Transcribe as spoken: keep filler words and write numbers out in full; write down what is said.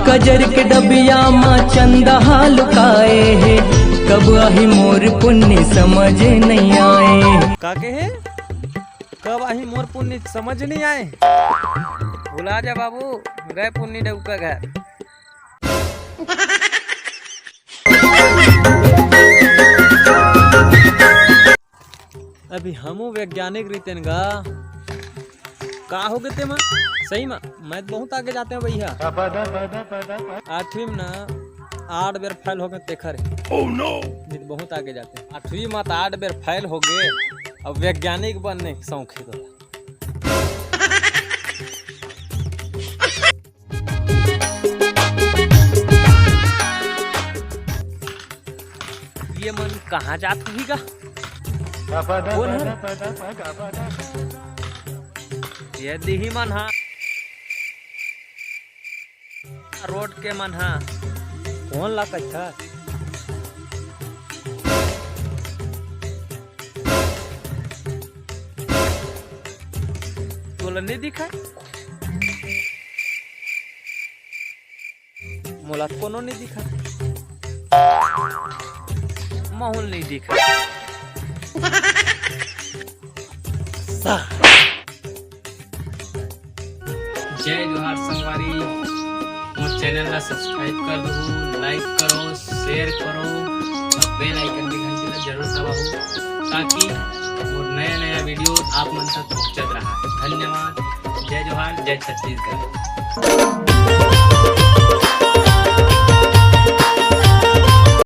कजर के डबिया मा चंदा लुकाए हे, कब आही मोर पुन्नी समझ नहीं आए। का कहे? कब आही मोर पुन्नी समझ नहीं आए। भुला जा बाबू, गए पुन्नी डउका घर। अभी हमू वैज्ञानिक रहितेन गा। का हो गे ते मन? सही में, मैं तो बहुत आगे जाते हैं भैया। आठवीं में ना आठ बेर फेल हो गए तेखर। Oh no! नहीं तो बहुत आगे जाते हैं। आठवीं में तो आठ बेर फेल हो गए, अब वैज्ञानिक बनने के शौक है तोला। ये मन कहाँ जात होही गा? कौन है? ये दिही मन हा, रोड के मन हा। कौन ला कहिथा? तोला नहीं दिखा? मोला तो कोनो नहीं दिखा। माहौल नहीं दिखा। सा। जय जोहार संगवारी, मोर चैनल ला सब्सक्राइब कर दो, लाइक करो, शेयर करो, और बेल आइकन की घंटी ला जरूर दबाओ, ताकि मोर नया नया वीडियो आप मन तक पहुंचत रहा। धन्यवाद। जय जोहार, जय छत्तीसगढ़।